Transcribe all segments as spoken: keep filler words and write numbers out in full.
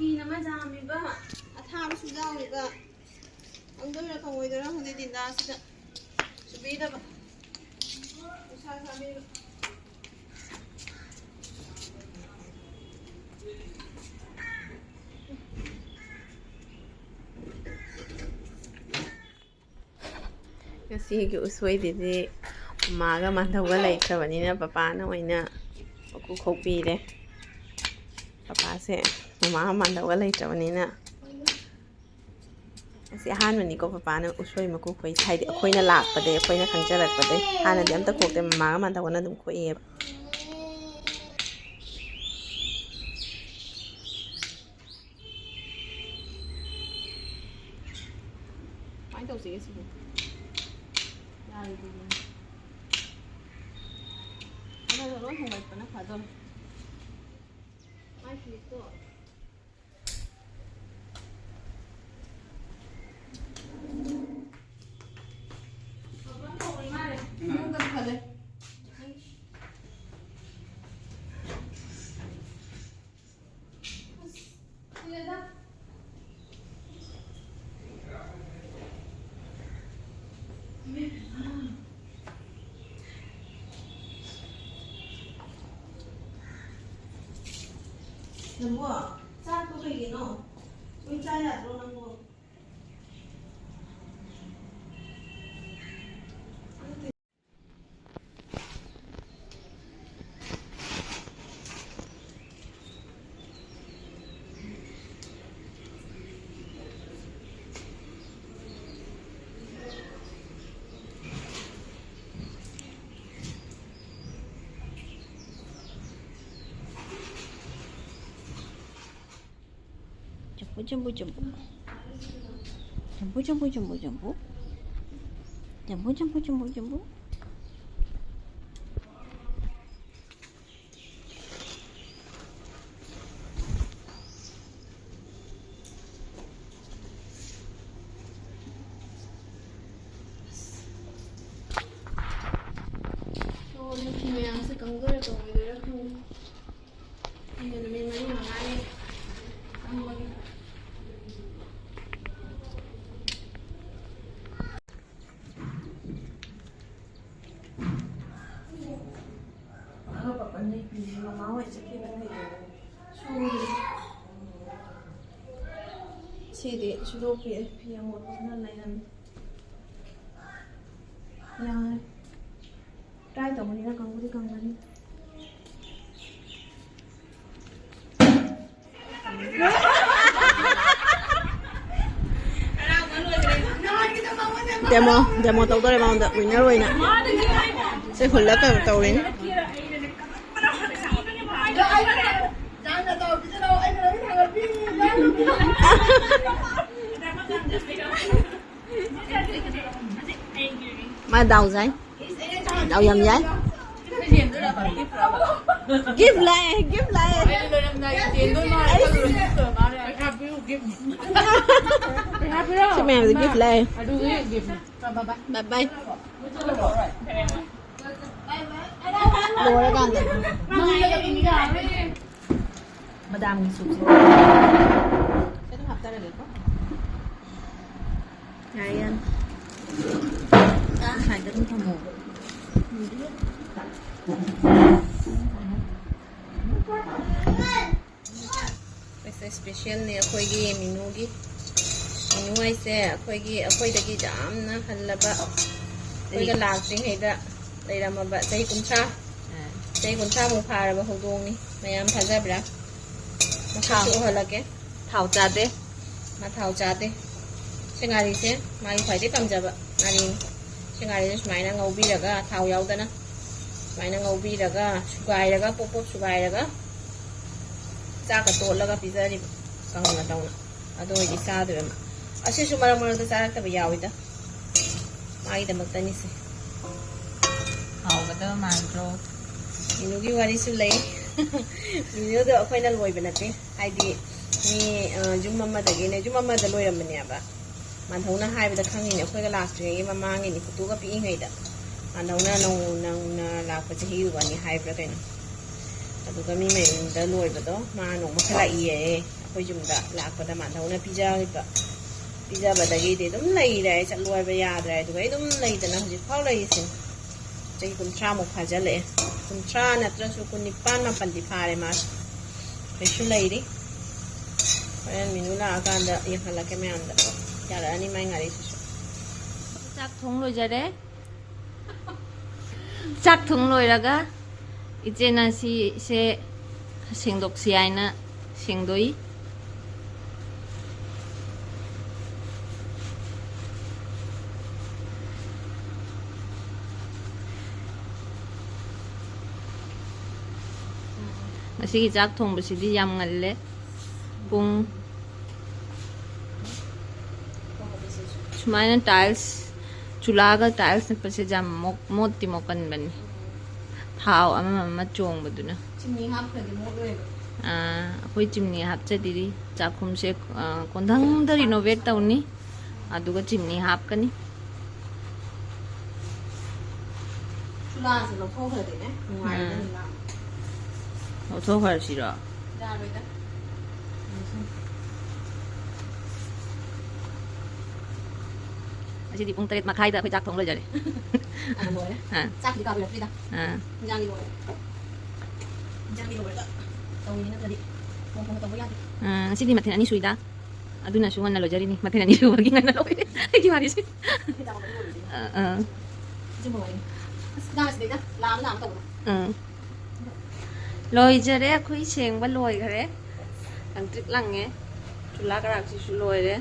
ꯐꯤꯅ ꯑꯃ ꯆꯥꯝꯃꯤꯕ, ꯑꯊꯥꯕꯁꯨ ꯌꯥꯎꯔꯤꯕ꯫ ꯀꯪꯗꯣꯏꯔꯥ ꯀꯪꯉꯣꯏꯗꯣꯏꯔꯥ ꯈꯪꯗꯦ, ꯗꯤꯟꯗꯥꯁꯤꯗ ꯁꯨꯕꯤꯗꯕ꯫ ꯅꯨꯡꯁꯥ ꯁꯥꯕꯤꯕ꯫ ꯉꯁꯤꯒꯤ ꯎꯁꯣꯏꯗꯨꯗꯤ ꯃꯃꯥꯒ ꯃꯥꯟꯗꯧꯒ ꯂꯩꯇ꯭ꯔꯕꯅꯤꯅ ꯄꯄꯥꯅ ꯑꯣꯏꯅ ꯃꯀꯨ ꯈꯣꯛꯄꯤꯔꯦ꯫ ꯄꯄꯥꯁꯦ ꯃꯃꯥꯒ ꯃꯥꯟꯗꯧꯒ ꯂꯩꯇ꯭ꯔꯕꯅꯤꯅ꯫ ꯑꯁꯤ ꯑꯍꯥꯟꯕꯅꯤꯀꯣ ꯄꯄꯥꯅ ꯎꯁꯣꯏ ꯃꯀꯨ ꯈꯣꯏ, ꯍꯥꯏꯗꯤ ꯑꯩꯈꯣꯏꯅ ꯂꯥꯛꯄꯗꯩ, ꯑꯩꯈꯣꯏꯅ ꯈꯪꯖꯔꯛꯄꯗꯩ꯫ ꯍꯥꯟꯅꯗꯤ ꯑꯝꯇ ꯈꯣꯛꯇꯦ, ꯃꯃꯥꯒ ꯃꯥꯟꯗꯧꯒꯅ ꯑꯗꯨꯝ ꯈꯣꯛꯑꯦꯕ꯫ ꯀꯃꯥꯏꯅ ꯇꯧꯁꯤꯒꯦ ꯁꯤꯕꯨ? ꯌꯥꯔꯣꯏꯗꯣꯏꯅꯦ꯫ ꯑꯗꯨꯒ ꯂꯣꯏ ꯍꯣꯡꯒꯠꯄꯅ ꯐꯗꯣꯔꯦ꯫ ꯃꯥꯏ ꯐꯤꯁꯇꯣ꯫ ꯃꯄꯥꯟ ꯇꯧꯕꯩ ꯃꯥꯜꯂꯦ꯫ ꯃꯅꯨꯡꯗ ꯐꯖꯩ꯫ ꯅꯪꯕꯣ, ꯆꯥꯛꯇꯣ ꯀꯩꯒꯤꯅꯣ? ꯁꯨꯝ ꯆꯥ ꯌꯥꯗ꯭ꯔꯣ ꯅꯪꯕꯣ? Jumbo, jumbo, jumbo. Jumbo, jumbo, jumbo, jumbo. Jumbo, jumbo, jumbo, jumbo. ꯂꯣꯏꯔꯦ, ꯐꯤ ꯃꯌꯥꯝꯁꯦ ꯀꯪꯗꯣꯏꯔꯥ ꯀꯪꯉꯣꯏꯗꯣꯏꯔꯥ ꯈꯪꯗꯦ꯫ ꯑꯩꯅ ꯅꯨꯃꯤꯠ ꯃꯔꯤ ꯃꯉꯥꯅꯤ ꯁꯤꯗꯤ ꯁꯨꯗꯣꯛꯄꯤ, ꯐꯤ ꯑꯃꯣꯠꯄ ꯈꯔ ꯂꯩꯔꯝꯃꯤ꯫ ꯌꯥꯔꯦ꯫ ꯇ꯭ꯔꯥꯏ ꯇꯧꯕꯅꯤꯅ ꯀꯪꯕꯨꯗꯤ ꯀꯪꯒꯅꯤ꯫ ꯗꯦꯃꯣ, ꯗꯦꯃꯣ ꯇꯧꯗꯣꯔꯦ ꯃꯉꯣꯟꯗ, ꯋꯤꯟꯅꯔ ꯑꯣꯏꯅ꯫ ꯁꯤ ꯍꯨꯜꯂ ꯀꯩꯅꯣ ꯇꯧꯔꯤꯅꯤ꯫ ꯃꯥ ꯗꯥꯎ ꯌꯥꯏ꯫ ꯗꯥꯎ ꯌꯥꯝ ꯌꯥꯏ꯫ ꯒꯤꯐ ꯂꯥꯛꯑꯦ, ꯒꯤꯐ ꯂꯥꯛꯑꯦ꯫ ꯁꯤ ꯃꯌꯥꯝꯁꯦ ꯒꯤꯐ ꯂꯥꯛꯑꯦ꯫ ꯕꯥꯏ ꯕꯥꯏ꯫ ꯂꯣꯏꯔꯀꯥꯟꯗ꯫ ꯃꯗꯥꯝꯒꯤ ꯁꯨꯞꯁꯦ꯫ ꯁꯤ ꯑꯗꯨꯝ ꯍꯥꯞꯆꯔꯒꯦꯀꯣ꯫ ꯌꯥꯔꯦ, ꯌꯥꯔꯦ꯫ ꯁꯥꯏꯗ ꯑꯗꯨꯝ ꯊꯝꯃꯣ꯫ ꯑꯩꯈꯣꯏꯁꯦ ꯏꯁꯄꯦꯁꯦꯜꯅꯦ ꯑꯩꯈꯣꯏꯒꯤ ꯃꯤꯅꯨꯒꯤ꯫ ꯃꯤꯅꯨ ꯍꯥꯏꯁꯦ ꯑꯩꯈꯣꯏꯒꯤ, ꯑꯩꯈꯣꯏꯗꯒꯤ ꯌꯥꯝꯅ ꯍꯜꯂꯕ, ꯑꯩꯈꯣꯏꯒ ꯂꯥꯛꯇ꯭ꯔꯤꯉꯩꯗ ꯂꯩꯔꯝꯃꯕ ꯆꯍꯤ ꯀꯨꯟꯊ꯭ꯔꯥ, ꯑꯥ꯫ ꯆꯍꯤ ꯀꯨꯟꯊ꯭ꯔꯥꯃꯨꯛ ꯐꯥꯔꯕ ꯍꯧꯗꯣꯡꯅꯤ꯫ ꯃꯌꯥꯝ ꯊꯥꯖꯕ꯭ꯔꯥ? ꯃꯁꯛꯁꯨ ꯊꯥꯎ꯫ ꯎꯍꯜꯂꯛꯀꯦ꯫ ꯊꯥꯎ ꯆꯥꯗꯦ꯫ ꯃꯥ ꯊꯥꯎ ꯆꯥꯗꯦ꯫ ꯁꯤ ꯉꯥꯔꯤꯁꯦ ꯃꯥꯒꯤ ꯈ꯭ꯋꯥꯏꯗꯒꯤ ꯄꯥꯝꯖꯕ ꯉꯥꯔꯤꯅꯤ꯫ ꯁꯤ ꯉꯥꯔꯤꯁꯦ ꯁꯨꯃꯥꯏꯅ ꯉꯧꯕꯤꯔꯒ, ꯊꯥꯎ ꯌꯥꯎꯗꯅ ꯁꯨꯃꯥꯏꯅ ꯉꯧꯕꯤꯔꯒ, ꯁꯨꯒꯥꯏꯔꯒ, ꯄꯣꯞ ꯄꯣꯞ ꯁꯨꯒꯥꯏꯔꯒ ꯆꯥꯛꯀ ꯇꯣꯠꯂꯒ ꯄꯤꯖꯔꯤꯕ, ꯀꯪꯅ ꯇꯧꯅ꯫ ꯑꯗꯨ ꯑꯣꯏꯗꯤ ꯆꯥꯗꯣꯏꯕ ꯃꯥ꯫ ꯑꯁꯤꯁꯨ ꯃꯔꯛ ꯃꯔꯛꯇ ꯆꯥꯔꯛꯇꯕ ꯌꯥꯎꯋꯤꯗ꯫ ꯃꯥꯒꯤꯗꯃꯛꯇꯅꯤꯁꯦ꯫ ꯍꯥꯎꯒꯗꯕ ꯃꯥꯟꯗ꯭ꯔꯣ? ꯃꯤꯅꯨꯒꯤ ꯋꯥꯔꯤꯁꯨ ꯂꯩ꯫ ꯃꯤꯅꯨꯗꯣ ꯑꯩꯈꯣꯏꯅ ꯂꯣꯏꯕ ꯅꯠꯇꯦ꯫ ꯍꯥꯏꯗꯤ ꯃꯤ, ꯑ, ꯌꯨꯝ ꯑꯃꯗꯒꯤꯅꯦ, ꯌꯨꯝ ꯑꯃꯗ ꯂꯣꯏꯔꯝꯕꯅꯦꯕ꯫ ꯃꯥꯙꯧꯅ ꯍꯥꯏꯕꯗ ꯈꯪꯉꯤꯅꯦ, ꯑꯩꯈꯣꯏꯒ ꯂꯥꯛꯇ꯭ꯔꯤꯉꯩꯒꯤ ꯃꯃꯥꯡꯒꯤꯅꯤ, ꯐꯣꯇꯣꯒ ꯄꯤꯛꯏꯉꯩꯗ꯫ ꯃꯥꯙꯧꯅ ꯅꯧ-, ꯅꯧꯅ ꯂꯥꯛꯄ ꯆꯍꯤꯗꯨꯒꯅꯤ ꯍꯥꯏꯕ꯭ꯔꯥ ꯀꯩꯅꯣ꯫ ꯑꯗꯨꯒ ꯃꯤ ꯃꯌꯨꯝꯗ ꯂꯣꯏꯕꯗꯣ ꯃꯥ ꯅꯣꯡꯃ ꯈꯜꯂꯛꯏꯌꯦ꯫ ꯑꯩꯈꯣꯏ ꯌꯨꯝꯗ ꯂꯥꯛꯄꯗ ꯃꯥꯙꯧꯅ ꯄꯤꯖꯈꯤꯕ, ꯄꯤꯖꯕꯗꯒꯤꯗꯤ ꯑꯗꯨꯝ ꯂꯩꯔꯦ꯫ ꯑꯩ ꯆꯠꯂꯨ ꯍꯥꯏꯕ ꯌꯥꯗ꯭ꯔꯦ꯫ ꯑꯗꯨꯒ ꯑꯩ ꯑꯗꯨꯝ ꯂꯩꯗꯅ ꯍꯧꯖꯤꯛꯐꯥꯎ ꯂꯩꯔꯤꯁꯤꯅꯤ꯫ ꯆꯍꯤ ꯀꯨꯟꯊ꯭ꯔꯥꯃꯨꯛ ꯐꯥꯖꯤꯜꯂꯛꯑꯦ꯫ ꯀꯨꯟꯊ꯭ꯔꯥ ꯅꯠꯇ꯭ꯔꯁꯨ ꯀꯨꯟꯅꯤꯄꯥꯟ ꯃꯥꯄꯟꯗꯤ ꯐꯥꯔꯦ ꯃꯥꯁꯦ꯫ ꯀꯩꯁꯨ ꯂꯩꯔꯤ꯫ ꯍꯣꯔꯦꯟ ꯃꯤꯅꯨ ꯂꯥꯛꯑꯀꯥꯟꯗ ꯌꯦꯡꯍꯜꯂꯛꯀꯦ ꯃꯌꯥꯝꯗ꯫ ꯌꯥꯔꯛꯑꯅꯤ ꯃꯥꯏ ꯉꯥꯔꯤꯁꯤꯁꯨ꯫ ꯆꯥꯛ ꯊꯣꯡ ꯂꯣꯏꯖꯔꯦ꯫ ꯆꯥꯛ ꯊꯣꯡ ꯂꯣꯏꯔꯒ ꯏꯆꯦꯅ ꯁꯤꯁꯦ ꯁꯦꯡꯗꯣꯛꯁꯤ ꯍꯥꯏꯅ ꯁꯦꯡꯗꯣꯛꯏ꯫ ꯉꯁꯤꯒꯤ ꯆꯥꯛ ꯊꯣꯡꯕꯁꯤꯗꯤ ꯌꯥꯝ ꯉꯜꯂꯦ꯫ ꯄꯨꯡ ꯁꯨꯃꯥꯏꯅ tiles, ꯆꯨꯂꯥꯒ tiles ꯅꯞꯄꯁꯦ ꯌꯥꯝ ꯃꯣꯠ-, ꯃꯣꯠꯇꯤ ꯃꯣꯠꯀꯟꯕꯅꯤ꯫ ꯊꯥꯎ ꯑꯃ ꯑꯃ ꯆꯣꯡꯕꯗꯨꯅ꯫ ꯆꯤꯅꯤ ꯍꯥꯞꯈ꯭ꯔꯗꯤ ꯃꯣꯠꯂꯣꯏꯕ꯫ ꯑꯥ, ꯑꯩꯈꯣꯏ ꯆꯤꯅꯤ ꯍꯥꯞꯆꯗꯤꯔꯤ꯫ ꯆꯥꯛꯈꯨꯝꯁꯦ, ꯑꯥ, ꯀꯣꯟꯊꯪꯗ renovate ꯇꯧꯅꯤ꯫ ꯑꯗꯨꯒ ꯆꯤꯅꯤ ꯍꯥꯞꯀꯅꯤ꯫ ꯆꯨꯂꯥꯁꯦ ꯂꯧꯊꯣꯛꯈ꯭ꯔꯗꯤꯅꯦ, ꯅꯨꯡꯉꯥꯏꯔꯗꯕꯅꯤ ꯎꯝ꯫ ꯂꯥꯝꯕ꯫ ꯂꯧꯊꯣꯛꯈ꯭ꯔꯁꯤꯔꯣ? ꯌꯥꯔꯣꯏꯗ꯫ ꯉꯁꯤꯗꯤ ꯄꯨꯡ ꯇꯔꯦꯠ ꯃꯈꯥꯏꯗ ꯑꯩꯈꯣꯏ ꯆꯥꯛ ꯊꯣꯡ ꯂꯣꯏꯖꯔꯦ꯫ ꯑꯥ, ꯂꯣꯏꯔꯦ꯫ ꯑꯥ꯫ ꯆꯥꯛꯄꯨꯗꯤ ꯀꯥꯞꯄꯤꯔꯛꯇ꯭ꯔꯤꯗ꯫ ꯑꯥ꯫ ꯏꯟꯖꯥꯡꯗꯤ ꯂꯣꯏꯔꯦ꯫ ꯏꯟꯖꯥꯡꯗꯤ ꯂꯣꯏꯔꯒ ꯇꯧꯔꯤꯅꯤ, ꯅꯠꯇ꯭ꯔꯗꯤ ꯊꯣꯡ ꯊꯣꯡ ꯇꯧꯕ ꯌꯥꯗꯦ꯫ ꯑꯥ, ꯉꯁꯤꯗꯤ ꯃꯊꯦꯜ ꯑꯅꯤ ꯁꯨꯏꯗ꯫ ꯑꯗꯨꯅꯁꯨ ꯉꯟꯅ ꯂꯣꯏꯖꯔꯤꯅꯤ꯫ ꯃꯊꯦꯜ ꯑꯅꯤ ꯁꯨꯕꯒꯤ ꯉꯟꯅ ꯂꯣꯏꯔꯦ ꯑꯩꯒꯤ ꯋꯥꯔꯤꯁꯦ꯫ ꯑꯥ, ꯑꯥ꯫ ꯑꯁ, ꯉꯥ ꯁꯤꯗꯩꯗ ꯂꯥꯝ ꯂꯥꯝ ꯇꯧꯕꯗꯣ꯫ ꯑꯥ꯫ ꯂꯣꯏꯖꯔꯦ, ꯑꯩꯈꯣꯏ ꯁꯦꯡꯕ ꯂꯣꯏꯈꯔꯦ꯫ ꯂꯪꯇ꯭ꯔꯤꯛ ꯂꯪꯉꯦ꯫ ꯆꯨꯂꯥ ꯀꯔꯥꯛꯁꯤꯁꯨ ꯂꯣꯏꯔꯦ꯫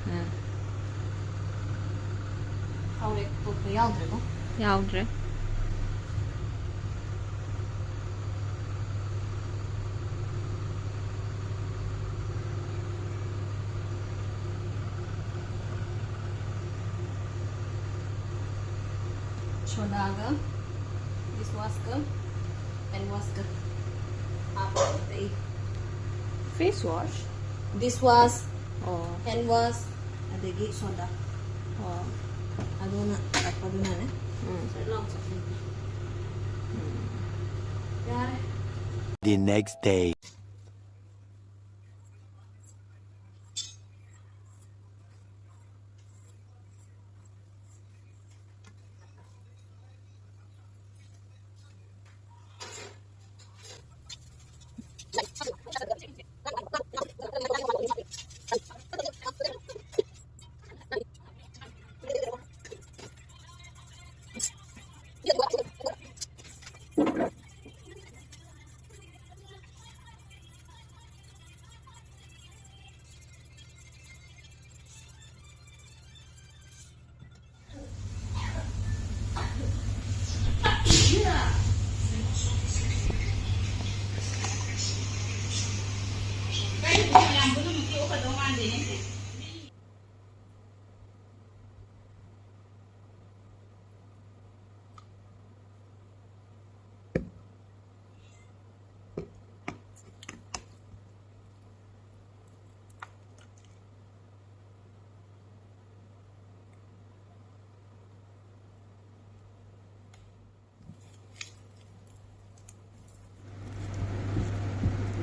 ꯎꯝ꯫ ꯍꯥꯎꯔꯦ, ꯀꯣꯛꯄ ꯌꯥꯎꯗ꯭ꯔꯦꯀꯣ? ꯌꯥꯎꯗ꯭ꯔꯦ꯫ ꯁꯣꯗꯥꯒ, face washꯀ, hand washꯀ ꯍꯥꯞꯄꯒ ꯇꯛꯏ꯫ Face wash? Dish wash, ꯑꯣ꯫ Hand wash, ꯑꯗꯒꯤ ꯁꯣꯗꯥ꯫ ꯑꯣ꯫ ꯑꯗꯨꯅ ꯇꯛꯄꯗꯨꯅꯅꯦ꯫ ꯎꯝ꯫ ꯆꯠ ꯂꯥꯎ ꯆꯠꯂꯦ꯫ ꯎꯝ꯫ ꯌꯥꯔꯦ꯫ The next day.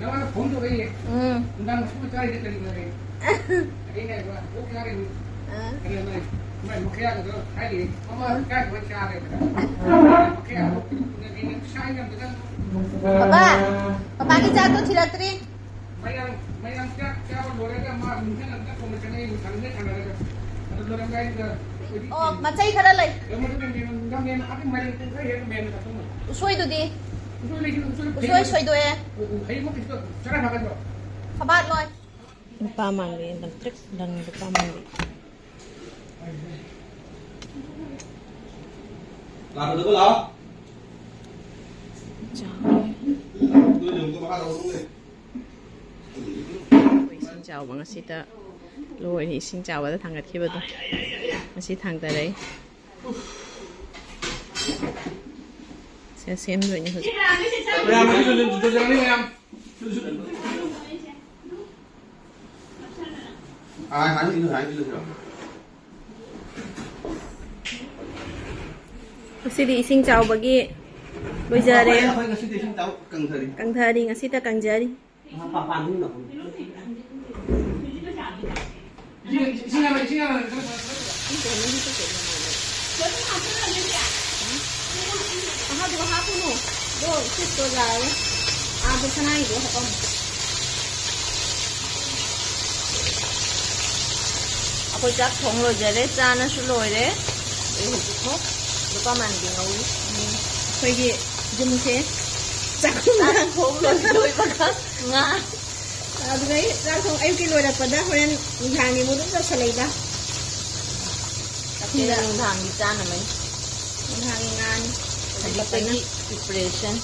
ꯅꯉꯣꯟꯗ ꯐꯣꯟ ꯇꯧꯔꯛꯏꯌꯦ꯫ ꯎꯝ꯫ ꯅꯨꯡꯗꯥꯡ ꯁꯨꯝ ꯆꯥꯔꯤꯁꯦ ꯀꯔꯤꯒꯤꯅꯣ ꯍꯥꯏ꯫ ꯑꯩꯅ ꯍꯥꯏꯕ, ꯑꯣꯛ ꯆꯥꯔꯤꯅꯤ꯫ ꯑꯥ꯫ ꯑꯗꯨꯅ ꯃꯥꯏ, ꯃꯥꯏ ꯃꯈꯌꯥꯒꯗꯣ ꯍꯥꯏꯔꯤꯌꯦ꯫ ꯃꯃꯥ ꯑꯥ꯫ ꯆꯥꯛ ꯂꯣꯏ ꯆꯥꯔꯦꯗꯅ꯫ ꯃꯈꯌꯥ ꯁꯥꯏ ꯉꯝꯗꯅ꯫ ꯄꯄꯥ, ꯄꯄꯥꯒꯤ ꯆꯥꯛꯇꯣ ꯊꯤꯜꯂꯛꯇ꯭ꯔꯤ꯫ ꯃꯌꯥꯡ, ꯃꯌꯥꯡ ꯆꯥꯛ ꯆꯥꯕ ꯂꯣꯏꯔꯒ ꯃꯥ ꯅꯨꯡꯊꯤꯜ ꯑꯝꯇ ꯀꯣꯟꯅ ꯆꯪꯉꯛꯏ, ꯃꯊꯟꯗ ꯁꯥꯟꯅꯔꯒ꯫ ꯑꯗꯨ ꯂꯣꯏꯔꯝꯗꯥꯏꯗꯨꯗ ꯑꯩꯈꯣꯏꯗꯤ ꯑꯣ, ꯃꯆꯩ ꯈꯔ ꯂꯩ꯫ ꯃꯗꯨꯅ ꯃꯦꯟ, ꯃꯦꯟ, ꯑꯗꯨ ꯃꯔꯦꯡ ꯈꯔ ꯍꯦꯟꯅ ꯃꯦꯟ ꯈꯛꯇꯪ ꯑꯣꯏ꯫ ꯎꯁꯣꯏꯗꯨꯗꯤ? ꯎꯁꯣꯏ ꯂꯩꯁꯤ, ꯎꯁꯣꯏ ꯎꯁꯣꯏ ꯐꯩ꯫ ꯁꯣꯏꯗꯣꯛꯑꯦ꯫ ꯎ, ꯎ, ꯍꯩ ꯑꯃ ꯀꯩꯁꯨ ꯆꯔꯥ ꯐꯥꯒꯠꯄ꯭ꯔꯣ? ꯐꯕꯥꯠ ꯂꯣꯏ꯫ ꯅꯨꯄꯥ ꯃꯥꯟꯕꯤ, ꯂꯪꯇ꯭ꯔꯤꯛ ꯂꯪꯕ ꯅꯨꯄꯥ ꯃꯥꯟꯕꯤ꯫ ꯂꯥꯛꯄꯗꯕꯨ ꯂꯥꯛꯑꯣ꯫ ꯆꯥꯎꯔꯦ꯫ ꯅꯣꯏ ꯂꯩꯍꯧꯗꯣ ꯃꯈꯥꯗ ꯍꯧꯔꯨꯅꯦ꯫ ꯑꯩꯈꯣꯏ ꯏꯁꯤꯡ ꯆꯥꯎꯕ ꯉꯁꯤꯗ ꯂꯣꯏꯔꯦ, ꯏꯁꯤꯡ ꯆꯥꯎꯕꯗ ꯊꯥꯡꯒꯠꯈꯤꯕꯗꯣ ꯉꯁꯤ ꯊꯥꯡꯗꯔꯛꯏ꯫ ꯁꯦ ꯁꯦꯝꯗꯣꯏꯅꯤ ꯍꯧꯖꯤꯛ꯫ ꯃꯌꯥꯝ, ꯃꯌꯥꯝ, ꯃꯌꯥꯝ꯫ ꯑꯥ, ꯍꯥꯏ, ꯏꯜꯂꯨ, ꯍꯥꯏ, ꯏꯜꯂꯨ, ꯏꯜꯂꯨ꯫ ꯉꯁꯤꯗꯤ ꯏꯁꯤꯡ ꯆꯥꯎꯕꯒꯤ ꯂꯣꯏꯖꯔꯦ꯫ ꯑꯩꯈꯣꯏ, ꯑꯩꯈꯣꯏ ꯉꯁꯤꯗꯤ ꯏꯁꯤꯡ ꯆꯥꯎ ꯀꯪꯊꯔꯤ꯫ ꯀꯪꯊꯔꯤ, ꯉꯁꯤꯇ ꯀꯪꯖꯔꯤ꯫ ꯃꯄꯥꯟ, ꯃꯄꯥꯟꯗ ꯍꯨꯟꯗꯣꯛꯄꯅꯤ꯫ ꯏꯁꯤꯡ, ꯏꯁꯤꯡ ꯍꯥꯟꯅ, ꯏꯁꯤꯡ ꯍꯥꯟꯅ ꯀꯩꯅꯣ ꯁꯥꯟꯅ-, ꯀꯩꯅꯣ ꯍꯥꯞꯄꯨꯅꯨ꯫ ꯑꯗꯣ ꯏꯁꯤꯡꯗꯣ ꯌꯥꯔꯦ꯫ ꯑꯥꯗ ꯁꯅꯥꯒꯤꯗꯣ ꯍꯥꯞꯄꯝꯃꯣ꯫ ꯑꯩꯈꯣꯏ ꯆꯥꯛ ꯊꯣꯡ ꯂꯣꯏꯖꯔꯦ, ꯆꯥꯅꯁꯨ ꯂꯣꯏꯔꯦ꯫ ꯑꯩ ꯍꯧꯖꯤꯛꯃꯨꯛ ꯅꯨꯄꯥ ꯃꯥꯟꯕꯤ ꯉꯧꯔꯤ꯫ ꯎꯝ, ꯑꯩꯈꯣꯏꯒꯤ ꯌꯨꯝꯁꯦ ꯆꯥꯛꯈꯨꯝꯗ ꯆꯥꯛ ꯊꯣꯡ ꯂꯣꯏꯕꯒ ꯉꯥ꯫ ꯑꯗꯨꯗꯩ ꯆꯥꯛ ꯊꯣꯡ ꯑꯌꯨꯛꯀꯤ ꯂꯣꯏꯔꯛꯄꯗ ꯍꯣꯔꯦꯟ ꯅꯨꯡꯗꯥꯡꯒꯤ ꯑꯃꯨꯛ ꯑꯗꯨꯝ ꯇꯧꯁꯜꯂꯛꯏꯗ꯫ ꯆꯥꯛꯈꯨꯝꯗ ꯅꯨꯡꯗꯥꯡꯒꯤ ꯆꯥꯅꯕꯅꯤ꯫ ꯅꯨꯡꯗꯥꯡꯒꯤ ꯉꯥꯅꯤ꯫ ꯍꯧꯖꯤꯛꯇꯒꯤ preparation꯫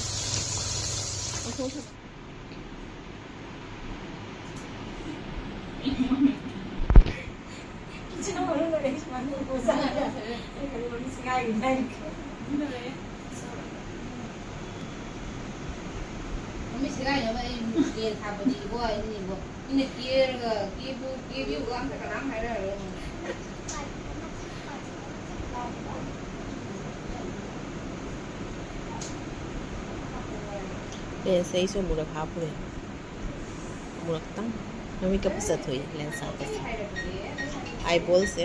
ꯃꯃꯤꯠ ꯁꯦꯒꯥꯏꯅꯕ ꯑꯩ ꯂꯦꯟ ꯊꯥꯕꯗꯤ ꯏꯕꯣ ꯍꯥꯏꯅꯤꯡꯉꯤꯕꯣ꯫ ꯃꯤꯅ ꯀꯦꯔꯒ, ꯀꯦꯕꯨ-, ꯀꯦꯕꯤꯌꯨꯒ ꯑꯝꯇ ꯀꯅꯥꯝ ꯍꯥꯏꯔꯛꯑꯔꯣꯏ ꯑꯩꯉꯣꯟꯗ꯫ ꯂꯦꯟꯁꯦ ꯑꯩꯁꯨ ꯑꯃꯨꯔꯛ ꯍꯥꯞꯄꯨꯔꯦ꯫ ꯑꯃꯨꯔꯛꯇꯪ꯫ ꯃꯃꯤꯠꯀ ꯐꯖꯊꯣꯛꯏ ꯂꯦꯟꯁ ꯍꯥꯞꯄꯁꯦ꯫ Eyeballꯁꯦ,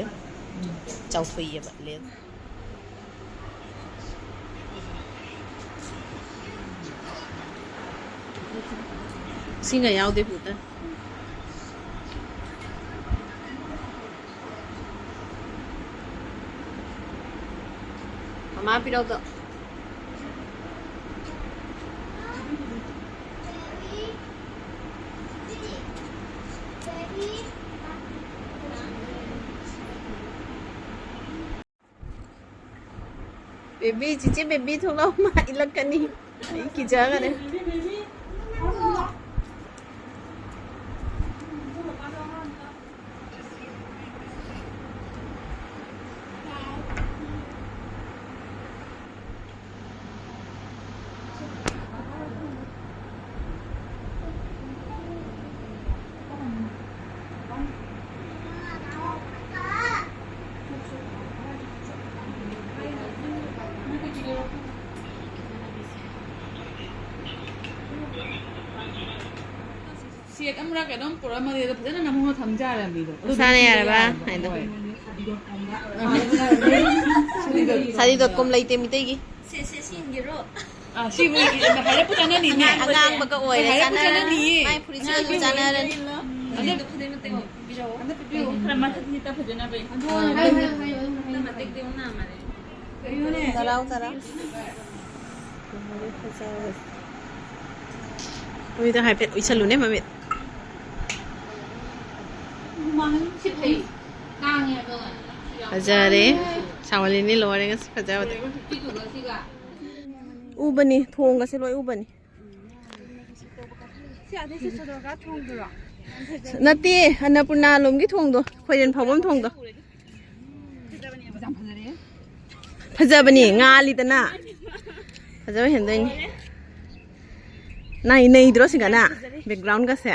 ꯎꯝ, ꯆꯥꯎꯊꯣꯛꯏꯑꯕ ꯂꯦꯟꯁ꯫ ꯏꯁꯤꯡꯒ ꯌꯥꯎꯗꯦ ꯄꯨꯇ꯫ ꯃꯃꯥ ꯄꯤꯔꯛꯎꯗꯣ꯫ ꯕꯦꯕꯤ, ꯆꯤꯆꯦ ꯕꯦꯕꯤ ꯊꯣꯛꯂꯛꯑꯣ, ꯃꯥ ꯏꯜꯂꯛꯀꯅꯤ꯫ ꯑꯩ ꯀꯤꯖꯈꯔꯦ꯫ ꯑꯃꯔꯛ ꯀꯩꯅꯣꯝ ꯄꯨꯔꯛꯑꯝꯃꯗꯤ ꯑꯗꯣ ꯐꯖꯅ ꯅꯝꯍꯧꯅ ꯊꯝꯖꯔꯝꯅꯤꯗꯣ꯫ ꯑꯗꯨ ꯃꯁꯥꯅ ꯌꯥꯔꯕ? ꯍꯣꯏ꯫ ꯍꯥꯏꯗꯣ꯫ ꯁꯥꯗꯤ ꯗꯣꯠ ꯀꯣꯝ ꯂꯩꯇꯦ ꯃꯤꯇꯩꯒꯤ꯫ ꯁꯦ, ꯁꯦ, ꯁꯤ ꯌꯦꯡꯒꯦꯔꯣ? ꯑꯥ, ꯁꯤꯕꯨ ꯍꯥꯏꯔꯞꯄꯨ ꯆꯥꯅꯅꯤꯅꯦ꯫ ꯑꯉꯥꯡꯕꯒ ꯑꯣꯏꯔꯦ, ꯍꯥꯏꯔꯞꯄꯨ ꯆꯥꯅꯔꯅꯤ꯫ ꯆꯥꯅꯅꯤꯌꯦ꯫ ꯃꯥꯏ ꯐꯨꯔꯤꯠꯁꯤꯅꯁꯨ ꯆꯥꯅꯔꯅꯤ꯫ ꯑꯗꯨ ꯈꯔ ꯃꯊꯛ ꯈꯤꯇ ꯐꯖꯅꯕ ꯌꯦꯡꯉꯣ꯫ ꯑꯗꯣ ꯍꯥꯏꯌꯣ, ꯍꯥꯏꯌꯣ, ꯍꯥꯏꯌꯣ, ꯍꯥꯏꯌꯣ, ꯍꯥꯏꯌꯣ꯫ ꯇꯔꯥꯎ, ꯇꯔꯥꯎ꯫ ꯃꯃꯤꯠꯇ ꯍꯥꯏꯐꯦꯠ ꯎꯏꯁꯜꯂꯨꯅꯦ, ꯃꯃꯤꯠ꯫ ꯐꯖꯔꯦ꯫ ꯁꯥꯡꯃꯜꯂꯤꯅꯦ, ꯂꯣꯏꯔꯦ ꯉꯁꯤ ꯐꯖꯕꯗ꯫ ꯎꯕꯅꯤ, ꯊꯣꯡꯒꯁꯦ ꯂꯣꯏ ꯎꯕꯅꯤ꯫ ꯅꯠꯇꯦ, ꯑꯟꯅꯄꯨꯔꯅꯥ ꯂꯣꯝꯒꯤ ꯊꯣꯡꯗꯣ, ꯈꯣꯏꯔꯦꯟ ꯐꯥꯎꯕꯝ ꯊꯣꯡꯗꯣ꯫ ꯐꯖꯕꯅꯤ, ꯉꯥꯜꯂꯤꯗꯅ꯫ ꯐꯖꯕ ꯍꯦꯟꯗꯣꯏꯅꯤ꯫ ꯅꯩ-, ꯅꯩꯗ꯭ꯔꯣ ꯁꯤꯒꯅ? ꯕꯦꯛꯒ꯭ꯔꯥꯎꯟꯒꯁꯦ꯫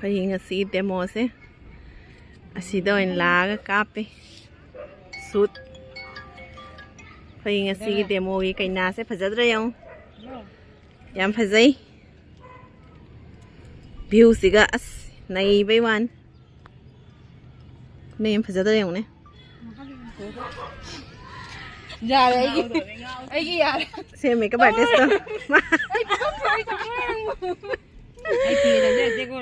ꯑꯩꯈꯣꯏꯒꯤ ꯉꯁꯤ ꯗꯦꯃꯣꯁꯦ ꯑꯁꯤꯗ ꯑꯣꯏꯅ ꯂꯥꯛꯑꯒ ꯀꯥꯞꯄꯤ꯫ ꯁꯨꯠ꯫ ꯑꯩꯈꯣꯏꯒꯤ ꯉꯁꯤꯒꯤ ꯗꯦꯃꯣꯒꯤ ꯀꯩꯅꯥꯁꯦ ꯐꯖꯗ꯭ꯔꯥ ꯌꯦꯡꯉꯨ꯫ ꯌꯥꯝ ꯐꯖꯩ꯫ ꯚ꯭ꯌꯨꯁꯤꯒ ꯑꯁ ꯅꯩꯕꯩ ꯋꯥꯅꯤ꯫ ꯅꯦ, ꯌꯥꯝ ꯐꯖꯗ꯭ꯔꯥ ꯌꯦꯡꯉꯨꯅꯦ꯫ ꯌꯥꯔꯦ, ꯑꯩꯒꯤ, ꯑꯩꯒꯤ ꯌꯥꯔꯦ꯫ ꯁꯦ, ꯃꯦꯀꯞ ꯑꯥꯔꯇꯤꯁꯇꯣ꯫ ꯑꯩ ꯄꯨꯡꯐꯝ ꯊꯣꯛꯏ, ꯀꯃꯥꯏꯅ ꯉꯥꯡꯕ?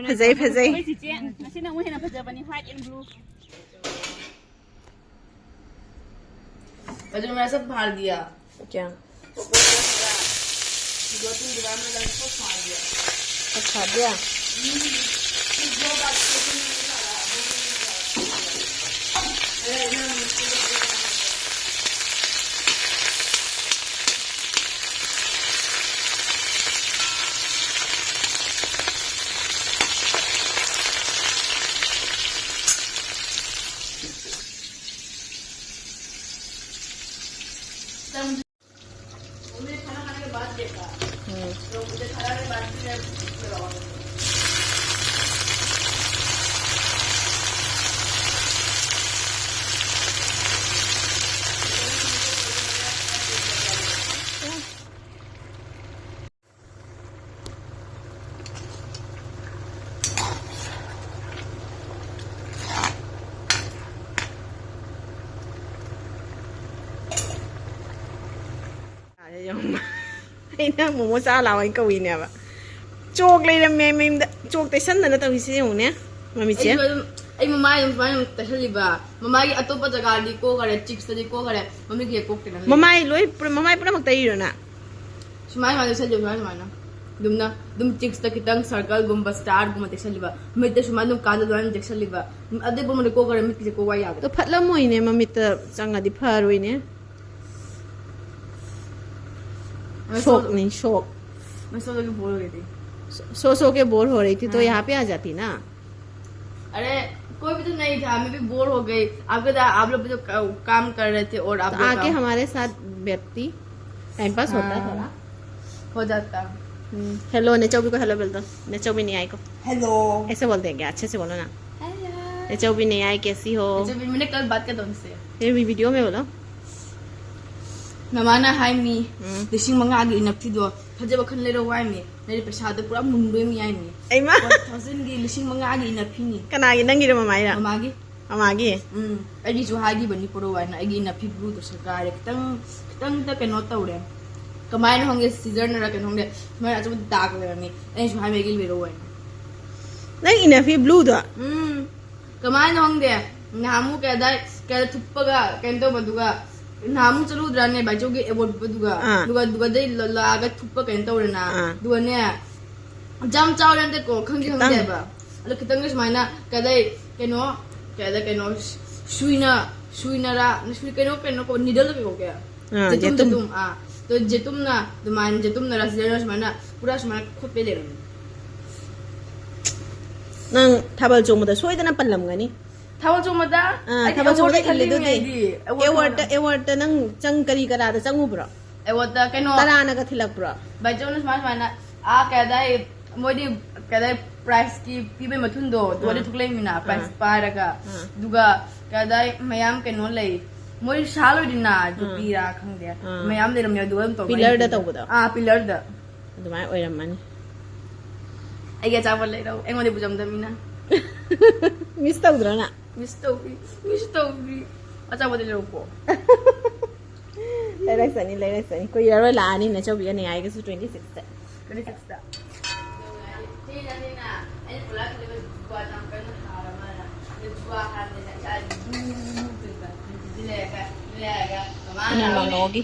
ꯐꯖꯩ, ꯐꯖꯩ꯫ ꯑꯩꯈꯣꯏ ꯆꯤꯆꯦ, ꯉꯁꯤꯅ ꯑꯃꯨꯛ ꯍꯦꯟꯅ ꯐꯖꯕꯅꯤ, white and blue꯫ अजय, मैंने सब फाड़ दिया। क्या? दो तीन दीवार में लगा सब फाड़ दिया। सब फाड़ दिया? हम्म। फिर जो बात ꯑꯩꯅ ꯃꯣꯃꯣ ꯆꯥ ꯂꯥꯛꯑꯣ ꯍꯥꯏꯅ ꯀꯧꯏꯅꯦꯕ꯫ ꯆꯣꯛ ꯂꯩꯔꯝꯃꯦ ꯃꯌꯨꯝꯗ꯫ ꯆꯣꯛ ꯇꯩꯁꯟꯗꯅ ꯇꯧꯔꯤꯁꯦ ꯌꯦꯡꯉꯨꯅꯦ꯫ ꯃꯃꯤꯠꯁꯦ꯫ ꯑꯩꯁꯨ ꯑꯗꯨꯝ, ꯑꯩ ꯃꯃꯥꯏ ꯑꯗꯨꯝ ꯁꯨꯃꯥꯏꯅ ꯑꯗꯨꯝ ꯇꯩꯁꯜꯂꯤꯕ꯫ ꯃꯃꯥꯏꯒꯤ ꯑꯇꯣꯞꯄ ꯖꯒꯥꯗꯤ ꯀꯣꯛꯈꯔꯦ, ꯆꯤꯛꯁꯇꯗꯤ ꯀꯣꯛꯈꯔꯦ, ꯃꯃꯤꯠꯀꯤ ꯀꯣꯛꯇꯦꯅ ꯂꯩ꯫ ꯃꯃꯥꯏ ꯂꯣꯏ ꯄꯨꯔ-, ꯃꯃꯥꯏ ꯄꯨꯝꯅꯃꯛ ꯇꯩꯔꯤꯔꯣ ꯅꯪ? ꯁꯨꯃꯥꯏ ꯁꯨꯃꯥꯏꯅ ꯇꯩꯁꯜꯂꯤꯕ, ꯁꯨꯃꯥꯏ ꯁꯨꯃꯥꯏꯅ꯫ ꯑꯗꯨꯝꯅ ꯑꯗꯨꯝ ꯆꯤꯛꯁꯇ ꯈꯤꯇꯪ ꯁꯔꯀꯜꯒꯨꯝꯕ, ꯁ꯭ꯇꯥꯔꯒꯨꯝꯕ ꯇꯩꯁꯜꯂꯤꯕ꯫ ꯃꯤꯠꯇ ꯁꯨꯃꯥꯏꯅ ꯑꯗꯨꯝ ꯀꯥꯗ ꯑꯗꯨꯃꯥꯏꯅ ꯇꯩꯁꯜꯂꯤꯕ꯫ ꯑꯗꯨ ꯄꯨꯝꯕꯗꯤ ꯀꯣꯛꯈꯔꯦ, ꯃꯤꯠꯀꯤꯁꯦ ꯀꯣꯛ ꯋꯥ ꯌꯥꯗ꯭ꯔꯦ꯫ ꯑꯗꯣ ꯐꯠꯂꯝꯃꯣꯏꯅꯦ, ꯃꯃꯤꯠꯇ ꯆꯪꯉꯗꯤ ꯐꯔꯣꯏꯅꯦ꯫ मैं सो, शौक नहीं, शौक। मैं सो सो के बोर हो गई थी। सो, सो सो के बोर हो रही थी, तो हाँ। यहाँ पे आ जाती ना। अरे, कोई भी तो नहीं था, मैं भी बोर हो गई। आपके साथ, आप लोग भी तो का-, काम कर रहे थे और आप तो लोग आके का हमारे साथ बैठती, टाइम पास होता हाँ। थोड़ा। हो जाता। हम्म, हेलो, नेचौबी को हेलो बोल दो। नेचौबी नहीं आई को। हेलो। ऐसे बोल देंगे, अच्छे से बोलो ना। हेलो। नेचौबी नहीं आई, कैसी हो? अच्छा, मैंने कल बात किया था उनसे। ये भी वीडियो में बोलो। ꯃꯃꯥꯅ ꯍꯥꯏꯃꯤ, ꯎꯝ꯫ ꯂꯤꯁꯤꯡ ꯃꯉꯥꯒꯤ ꯏꯅꯐꯤꯗꯣ ꯐꯖꯕ ꯈꯟ ꯂꯩꯔꯛꯑꯣ ꯍꯥꯏꯃꯤ꯫ ꯅꯪꯗꯤ ꯄꯩꯁꯥꯗꯣ ꯄꯨꯔꯥ ꯃꯨꯟꯗꯣꯏꯃꯤ ꯍꯥꯏꯃꯤ꯫ ꯑꯩꯃ꯫ One thousandꯒꯤ ꯂꯤꯁꯤꯡ ꯃꯉꯥꯒꯤ ꯏꯅꯐꯤꯅꯤ꯫ ꯀꯅꯥꯒꯤ, ꯅꯪꯒꯤꯔꯣ ꯃꯃꯥꯒꯤꯔꯣ? ꯃꯃꯥꯒꯤ꯫ ꯃꯃꯥꯒꯤ? ꯎꯝ꯫ ꯑꯩꯒꯤꯁꯨ ꯍꯥꯏꯈꯤꯕꯅꯤ ꯄꯨꯔꯛꯑꯣ ꯍꯥꯏꯅ, ꯑꯩꯒꯤ ꯏꯅꯐꯤ ꯕ꯭ꯂꯨꯗꯣ ꯁꯦꯒꯥꯏꯔꯦ꯫ ꯈꯤꯇꯪ, ꯈꯤꯇꯪꯇ ꯀꯩꯅꯣ ꯇꯧꯔꯦ꯫ ꯀꯃꯥꯏꯅ ꯈꯪꯒꯦ, ꯁꯤꯖꯔꯅꯔ ꯀꯩꯅꯣ ꯈꯪꯗꯦ, ꯁꯨꯃꯥꯏꯅ ꯑꯆꯧꯕ ꯗꯥꯛ ꯂꯩꯔꯝꯃꯤ꯫ ꯑꯩꯅꯁꯨ ꯍꯥꯏꯕ ꯑꯩꯒꯤ ꯂꯩꯔꯛꯑꯣ ꯍꯥꯏꯅ꯫ ꯅꯪ ꯏꯅꯐꯤ ꯕ꯭ꯂꯨꯗꯣ? ꯎꯝ꯫ ꯀꯃꯥꯏꯅ ꯈꯪꯗꯦ? ꯅꯍꯥꯟꯃꯨꯛ ꯀꯩꯗ, ꯀꯩꯗ ꯊꯨꯞꯄꯒ ꯀꯩꯅꯣ ꯇꯧꯕꯗꯨꯒ, ꯅꯍꯥꯟꯃꯨꯛ ꯆꯠꯂꯨꯗ꯭ꯔꯥꯅꯦ ꯕꯥꯏꯆꯧꯒꯤ ꯑꯦꯋꯥꯔꯗ ꯄꯤꯕꯗꯨꯒ? ꯑꯥ꯫ ꯑꯗꯨꯒ, ꯑꯗꯨꯒꯗꯩ ꯂ-, ꯂꯥꯛꯑꯒ ꯊꯨꯞꯄ ꯀꯩꯅꯣ ꯇꯧꯔꯦꯅ꯫ ꯑꯥ꯫ ꯑꯗꯨꯒꯅꯦ, ꯌꯥꯝ ꯆꯥꯎꯔꯦ ꯅꯠꯇꯦꯀꯣ, ꯈꯪꯗꯤ ꯈꯤꯇꯪ꯫ ꯈꯪꯗꯦꯕ꯫ ꯑꯗꯣ ꯈꯤꯇꯪꯒ ꯁꯨꯃꯥꯏꯅ ꯀꯗꯥꯏ ꯀꯩꯅꯣ, ꯀꯗꯥꯏ ꯀꯩꯅꯣ, ꯁꯨꯏꯅ, ꯁꯨꯏꯅꯔꯥ, ꯁꯨꯏ ꯀꯩꯅꯣ, ꯀꯩꯅꯣ ꯀꯣ, ꯅꯤꯗꯜꯗ ꯀꯩ ꯀꯧꯒꯦ? ꯑꯥ, ꯖꯦꯇꯨꯝ, ꯖꯦꯇꯨꯝ꯫ ꯖꯦꯇꯨꯝ, ꯑꯥ꯫ ꯑꯗꯣ ꯖꯦꯇꯨꯝꯅ ꯑꯗꯨꯃꯥꯏꯅ, ꯖꯦꯇꯨꯝꯅꯔꯥ ꯁꯤꯖꯔꯅ ꯁꯨꯃꯥꯏꯅ ꯄꯨꯔꯥ ꯁꯨꯃꯥꯏꯅ ꯈꯣꯠꯄꯩ ꯂꯩꯔꯝꯃꯤ꯫ ꯅꯪ ꯊꯥꯕꯜ ꯆꯣꯡꯕꯗ ꯁꯣꯏꯗꯅ ꯄꯜꯂꯝꯒꯅꯤ꯫ ꯊꯥꯕꯜ ꯆꯣꯡꯕꯗ? ꯑꯥ, ꯑꯩꯗꯤ ꯊꯥꯕꯜ ꯆꯣꯡꯕꯗ ꯑꯦꯋꯥꯔꯗ ꯏꯜꯂꯤꯗꯨꯗꯤ꯫ ꯈꯜꯂꯤꯉꯩꯗꯤ, ꯑꯦꯋꯥꯔꯗ ꯑꯦꯋꯥꯔꯗꯇ, ꯈꯜꯂꯤꯉꯩꯗ꯫ ꯑꯦꯋꯥꯔꯗꯇ ꯅꯪ ꯆꯪ ꯀꯔꯤ ꯀꯔꯥꯗ ꯆꯪꯉꯨꯕ꯭ꯔꯣ? ꯑꯦꯋꯥꯔꯗꯇ ꯀꯩꯅꯣ, ꯇꯔꯥꯅꯒ ꯊꯤꯜꯂꯛꯄ꯭ꯔꯣ? ꯕꯥꯏꯆꯧꯅ ꯁꯨꯃꯥꯏ ꯁꯨꯃꯥꯏꯅ, ꯑꯥ, ꯀꯩ ꯍꯥꯏꯇꯥꯔꯦ, ꯃꯣꯏꯗꯤ ꯀꯩ ꯍꯥꯏꯇꯥꯔꯦ, ꯄ꯭ꯔꯥꯏꯖꯀꯤ ꯄꯤꯕꯩ ꯃꯊꯨꯟꯗꯣ, ꯑꯗꯨ ꯑꯥ꯫ ꯊꯣꯛꯂꯛꯏꯃꯤꯅ, ꯄ꯭ꯔꯥꯏꯖ ꯑꯥ꯫ ꯄꯥꯏꯔꯒ꯫ ꯑꯥ꯫ ꯑꯗꯨꯒ ꯀꯩ ꯍꯥꯏꯇꯥꯔꯦ, ꯃꯌꯥꯝ ꯀꯩꯅꯣ ꯂꯩ, ꯃꯣꯏ ꯁꯥ ꯂꯣꯏꯗꯅ, ꯑꯥ꯫ ꯌꯣꯠꯄꯤꯔꯥ ꯈꯪꯗꯦ, ꯑꯥ꯫ ꯃꯌꯥꯝ ꯂꯩꯔꯝꯃꯦ, ꯑꯗꯨꯒ ꯑꯗꯨꯝ ꯇꯧꯕ ꯄꯤꯂꯔꯗ ꯑꯩꯅ ꯇꯧꯕꯗꯣ? ꯑꯥ, ꯄꯤꯂꯔꯗ꯫ ꯑꯗꯨꯃꯥꯏꯅ ꯑꯣꯏꯔꯝꯃꯅꯤ꯫ ꯑꯩꯒꯤ ꯑꯆꯥꯄꯣꯠ ꯂꯩꯔꯛꯎ, ꯑꯩꯉꯣꯟꯗ ꯄꯨꯖꯝꯗꯃꯤꯅ꯫ ꯃꯤꯁ ꯇꯧꯗ꯭ꯔꯣ ꯅꯪ? ꯃꯤꯁ ꯇꯧꯕꯤ, ꯃꯤꯁ ꯇꯧꯕꯤ꯫ ꯑꯆꯥꯄꯣꯠꯇꯤ ꯂꯩꯔꯛꯎꯀꯣ꯫ ꯂꯩꯔꯛꯁꯅꯤ, ꯂꯩꯔꯛꯁꯅꯤ꯫ ꯀꯨꯏꯔꯔꯣꯏ ꯂꯥꯛꯑꯅꯤ ꯅꯆꯧꯕꯤ ꯑꯅꯤꯉꯥꯏꯒꯁꯨ twenty sixꯇ꯫ Twenty sixꯇ꯫ ꯁꯤꯅ ꯅꯣꯅꯣꯒꯤ꯫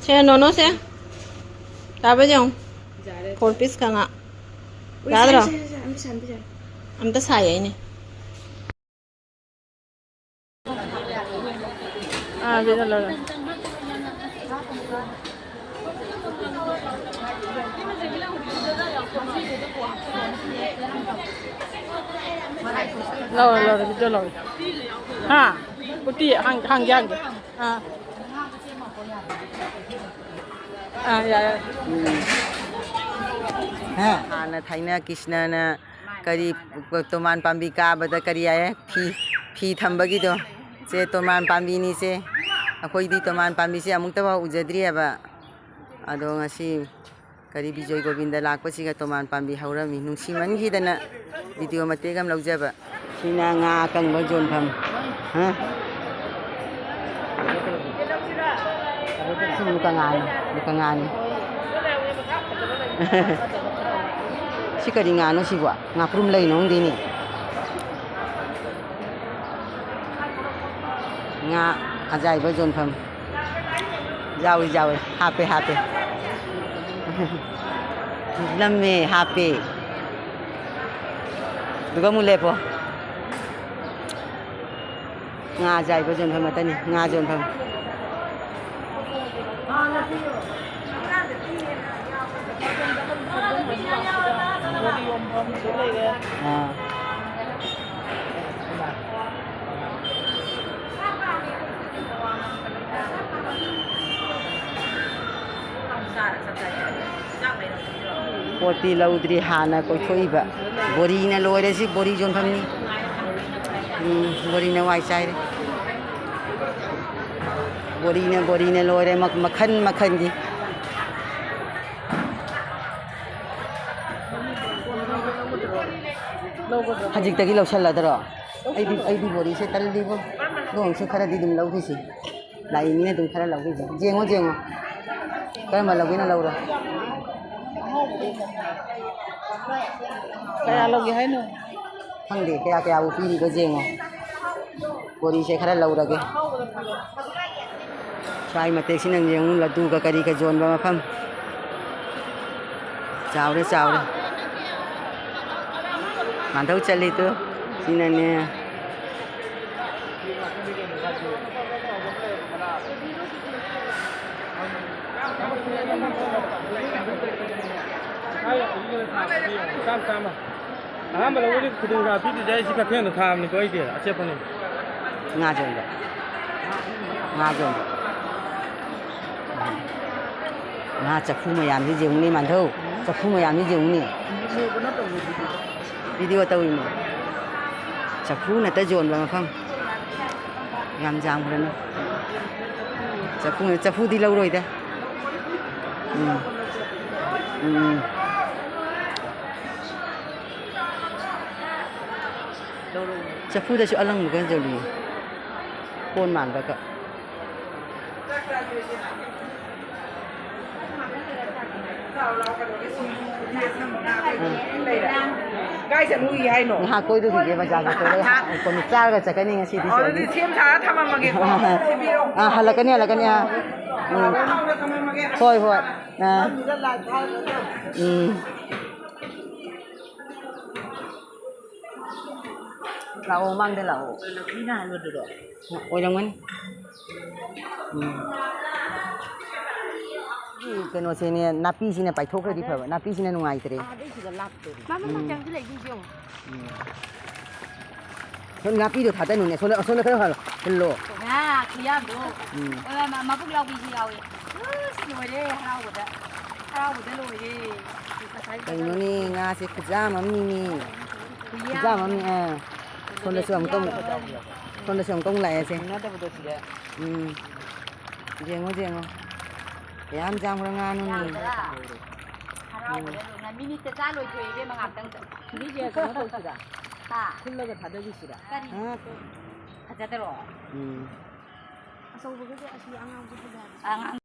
ꯁꯦ ꯅꯣꯅꯣꯁꯦ꯫ ꯇꯥꯕ꯭ꯔꯥ ꯌꯦꯡꯉꯨ꯫ Four pieceꯀ ꯉꯥ꯫ ꯌꯥꯗ꯭ꯔꯣ? ꯑꯝꯇ ꯁꯥꯏ ꯍꯥꯏꯅꯦ꯫ ꯑꯥ, ꯑꯗꯨꯗ ꯂꯧꯔꯣ꯫ ꯂꯧꯔꯣ, ꯂꯧꯔꯣ, video ꯂꯧꯔꯣ꯫ ꯍꯥ? ꯎꯇꯤ ꯍꯥꯡ-, ꯍꯥꯡꯒꯦ, ꯍꯥꯡꯒꯦ꯫ ꯑꯥ꯫ ꯑꯥ, ꯌꯥꯔꯦ, ꯌꯥꯔꯦ꯫ ꯎꯝ꯫ ꯍꯥ? ꯍꯥꯟꯅ ꯊꯥꯏꯅ ꯀ꯭ꯔꯤꯁꯅꯅ ꯀꯔꯤ, ꯇꯣꯃꯥꯟ ꯄꯥꯝꯕꯤ ꯀꯥꯕꯗ ꯀꯔꯤ ꯍꯥꯏꯌꯦ? ꯐꯤ, ꯐꯤ ꯊꯝꯕꯒꯤꯗꯣ꯫ ꯁꯦ ꯇꯣꯃꯥꯟ ꯄꯥꯝꯕꯤꯅꯤ ꯁꯦ꯫ ꯑꯩꯈꯣꯏꯗꯤ ꯇꯣꯃꯥꯟ ꯄꯥꯝꯕꯤꯁꯦ ꯑꯃꯨꯛꯇꯐꯥꯎ ꯎꯖꯗ꯭ꯔꯤꯑꯕ꯫ ꯑꯗꯣ ꯉꯁꯤ ꯀꯔꯤ ꯕꯤꯖꯣꯏ ꯒꯣꯕꯤꯟꯗ ꯂꯥꯛꯄꯁꯤꯒ ꯇꯣꯃꯥꯟ ꯄꯥꯝꯕꯤ ꯍꯧꯔꯝꯃꯤ꯫ ꯅꯨꯡꯁꯤꯃꯟꯈꯤꯗꯅ video ꯃꯇꯦꯛ ꯑꯃ ꯂꯧꯖꯕ꯫ ꯁꯤꯅ ꯉꯥ ꯑꯀꯪꯕ ꯌꯣꯟꯐꯝ꯫ ꯍꯥ? ꯁꯤ ꯂꯨꯀ ꯉꯥꯅꯤ, ꯂꯨꯀ ꯉꯥꯅꯤ꯫ ꯁꯤ ꯀꯔꯤ ꯉꯥꯅꯣ ꯁꯤꯕꯣ? ꯉꯥꯄ꯭ꯔꯨꯝ ꯂꯩꯅꯣ ꯈꯪꯗꯦꯅꯦ꯫ ꯉꯥ ꯑꯖꯥꯏꯕ ꯌꯣꯟꯐꯝ꯫ ꯌꯥꯎꯏ, ꯌꯥꯎꯏ꯫ ꯍꯥꯞꯄꯦ, ꯍꯥꯞꯄꯦ꯫ ꯂꯝꯃꯦ, ꯍꯥꯞꯄꯦ꯫ ꯑꯗꯨꯒ ꯑꯃꯨꯛ ꯂꯦꯞꯄꯣ꯫ ꯉꯥ ꯑꯖꯥꯏꯕ ꯌꯣꯟꯐꯝ ꯉꯥꯛꯇꯅꯤ, ꯉꯥ ꯌꯣꯟꯐꯝ꯫ ꯑꯥ꯫ ꯄꯣꯠꯇꯤ ꯂꯧꯗ꯭ꯔꯤ, ꯍꯥꯟꯅ ꯀꯣꯏꯊꯣꯛꯏꯕ꯫ ꯕꯣꯔꯤꯅ ꯂꯣꯏꯔꯦ ꯁꯤ, ꯕꯣꯔꯤ ꯌꯣꯟꯐꯝꯅꯤ꯫ ꯎꯝ, ꯕꯣꯔꯤꯅ ꯋꯥꯏ ꯆꯥꯏꯔꯦ꯫ ꯕꯣꯔꯤꯅ, ꯕꯣꯔꯤꯅ ꯂꯣꯏꯔꯦ, ꯃ-, ꯃꯈꯟ ꯃꯈꯟꯒꯤ꯫ ꯍꯧꯖꯤꯛꯇꯒꯤ ꯂꯧꯁꯜꯂꯗꯔꯣ? ꯑꯩꯗꯤ, ꯑꯩꯗꯤ ꯕꯣꯔꯤꯁꯦ ꯇꯜꯂꯤꯕꯣ꯫ ꯅꯣꯡꯁꯨ ꯈꯔꯗꯤ ꯑꯗꯨꯝ ꯂꯧꯈꯤꯁꯤ꯫ ꯂꯥꯛꯏ ꯃꯤꯅ ꯑꯗꯨꯝ ꯈꯔ ꯂꯧꯈꯤꯁꯤ꯫ ꯌꯦꯡꯉꯣ, ꯌꯦꯡꯉꯣ꯫ ꯀꯔꯝꯕ ꯂꯧꯒꯦꯅ ꯂꯧꯔꯣ꯫ ꯀꯌꯥ ꯂꯧꯒꯦ ꯍꯥꯏꯅꯣ? ꯈꯪꯗꯦ, ꯀꯌꯥ ꯀꯌꯥꯕꯨ ꯄꯤꯔꯤꯕ ꯌꯦꯡꯉꯣ꯫ ꯕꯣꯔꯤꯁꯦ ꯈꯔ ꯂꯧꯔꯒꯦ꯫ ꯁ꯭ꯋꯥꯏ ꯃꯇꯦꯛꯁꯤꯅ ꯌꯦꯡꯉꯨ, ꯂꯗꯨꯒ ꯀꯔꯤꯒ ꯌꯣꯟꯕ ꯃꯐꯝ꯫ ꯆꯥꯎꯔꯦ, ꯆꯥꯎꯔꯦ꯫ ꯃꯥꯙꯧ ꯆꯠꯂꯤꯗꯨ ꯁꯤꯅꯅꯦ꯫ ꯆꯥꯝ, ꯆꯥꯝꯃ꯫ ꯑꯍꯥꯟꯕ ꯂꯧꯕꯗꯤ ꯈꯨꯗꯣꯡꯆꯥꯕ ꯄꯤꯗ꯭ꯔꯤꯁꯦ ꯑꯩ ꯁꯤ ꯀꯩꯊꯦꯜꯗ ꯊꯥꯕꯅꯤꯀꯣ, ꯑꯩꯗꯤ ꯑꯆꯦꯠꯄꯅꯤ꯫ ꯉꯥ ꯌꯣꯟꯕ꯫ ꯉꯥ ꯌꯣꯟꯕ꯫ ꯉꯥ ꯆꯐꯨ ꯃꯌꯥꯝꯁꯤ ꯌꯦꯡꯉꯨꯅꯦ, ꯃꯥꯙꯧ꯫ ꯆꯐꯨ ꯃꯌꯥꯝꯁꯤ ꯌꯦꯡꯉꯨꯅꯦ꯫ ꯚꯤꯗꯤꯑꯣ ꯇꯧꯔꯤꯅꯦ꯫ ꯆꯐꯨ ꯅꯠꯇ ꯌꯣꯟꯕ ꯃꯐꯝ꯫ ꯌꯥꯝ ꯌꯥꯝꯈ꯭ꯔꯅꯤ꯫ ꯆꯐꯨ, ꯆꯐꯨꯗꯤ ꯂꯧꯔꯣꯏꯗ꯫ ꯎꯝ꯫ ꯎꯝ꯫ ꯆꯐꯨꯗꯁꯨ ꯑꯂꯪꯕꯒ ꯌꯣꯜꯂꯤ꯫ ꯀꯣꯟ ꯃꯥꯟꯕꯒ꯫ ꯀꯥꯏ ꯆꯠꯂꯨꯏ ꯍꯥꯏꯅꯣ? ꯉꯥꯏꯍꯥꯛ ꯀꯣꯏꯔꯨꯈꯤꯒꯦ ꯕꯖꯥꯔꯗ, ꯀꯣꯏꯔꯒ ꯀꯣꯟꯅ ꯆꯥꯔꯒ ꯆꯠꯀꯅꯤ ꯉꯁꯤꯗꯤ꯫ ꯑꯣ, ꯑꯗꯨꯗꯤ ꯁꯦꯝ ꯁꯥꯔ ꯊꯝꯃꯝꯃꯒꯦꯀꯣ꯫ ꯑꯥ, ꯍꯜꯂꯛꯀꯅꯤ, ꯍꯜꯂꯛꯀꯅꯤ, ꯑꯥ꯫ ꯎꯝ꯫ ꯊꯝꯃꯝꯃꯒꯦ꯫ ꯍꯣꯏ, ꯍꯣꯏ꯫ ꯑꯥ꯫ ꯎꯝ꯫ ꯂꯥꯛꯑꯣ, ꯃꯥꯡꯗ ꯂꯥꯛꯑꯣ꯫ ꯂꯛꯁꯃꯤꯅ ꯍꯥꯏꯕꯗꯨꯔꯣ? ꯑꯣꯏꯔꯝꯒꯅꯤ꯫ ꯎꯝ꯫ ꯁꯤ ꯀꯩꯅꯣꯁꯤꯅꯦ, ꯅꯥꯄꯤꯁꯤꯅ ꯄꯥꯏꯊꯣꯛꯈ꯭ꯔꯗꯤ ꯐꯕ, ꯅꯥꯄꯤꯁꯤꯅ ꯅꯨꯡꯉꯥꯏꯇ꯭ꯔꯦ꯫ ꯑꯥꯗꯩ ꯁꯤꯗ ꯂꯥꯛꯇꯣꯔꯤ꯫ ꯃꯥ ꯃꯅꯥꯛ ꯎꯝ꯫ ꯆꯪꯁꯤꯜꯂꯛꯏꯁꯤꯡꯁꯦ ꯌꯦꯡꯉꯣ꯫ ꯎꯝ꯫ ꯁꯣꯝ ꯅꯥꯄꯤꯗꯣ ꯊꯥꯗꯅꯨꯅꯦ, ꯁꯣꯝꯗ, ꯑꯁꯣꯝꯗ ꯈꯔ ꯍꯜꯂꯣ꯫ ꯍꯨꯜꯂꯣ꯫ ꯉꯥ ꯈꯨꯌꯥꯝꯗꯣ꯫ ꯎꯝ꯫ ꯑꯣ, ꯃ-, ꯃꯕꯨꯛ ꯂꯥꯎꯕꯤꯁꯨ ꯌꯥꯎꯋꯦ꯫ ꯑꯁ, ꯂꯣꯏꯔꯦ, ꯍꯔꯥꯎꯕꯗ꯫ ꯍꯔꯥꯎꯕꯗ ꯂꯣꯏꯔꯦ꯫ ꯉꯁꯥꯏ ꯀꯩꯅꯣꯅꯦ, ꯉꯥꯁꯦ ꯈꯨꯌꯥꯝ ꯑꯃꯅꯤꯅꯦ꯫ ꯈꯨꯌꯥꯝ ꯈꯨꯌꯥꯝ ꯑꯃꯅꯤ, ꯑꯃ꯫ ꯑꯥ꯫ ꯁꯣꯝꯗꯁꯨ ꯑꯃꯨꯛꯇ ꯑꯃꯨꯛ, ꯁꯣꯝꯗꯁꯨ ꯑꯃꯨꯛꯇ ꯑꯃꯨꯛ ꯂꯥꯛꯑꯦꯁꯦ꯫ ꯊꯦꯡꯅꯗꯕꯗꯣ ꯁꯤꯗ꯫ ꯎꯝ꯫ ꯌꯦꯡꯉꯣ, ꯌꯦꯡꯉꯣ꯫ ꯀꯌꯥꯝ ꯌꯥꯝꯈ꯭ꯔ ꯉꯥꯅꯣꯅꯦ꯫ ꯌꯥꯝꯈ꯭ꯔꯥ? ꯍꯔꯥꯎꯕꯗ ꯎꯝ꯫ ꯂꯣꯏ-, ꯃꯤꯅꯤꯠꯇ ꯆꯥ ꯂꯣꯏꯊꯣꯛꯑꯦ ꯏꯕꯦꯝꯃ ꯉꯥꯛꯇꯪꯗ꯫ ꯁꯤꯒꯤꯁꯦ ꯀꯩꯅꯣ ꯇꯧꯁꯤꯔꯥ? ꯈꯨꯜꯂꯒ ꯊꯥꯗꯈꯤꯁꯤꯔꯥ? ꯀꯔꯤ? ꯐꯖꯗꯔꯣ? ꯎꯝ꯫ ꯑꯆꯧꯕꯒꯁꯦ ꯑꯁꯤ ꯑꯉꯥꯡꯕꯗꯨꯗ ꯑꯉꯥꯡ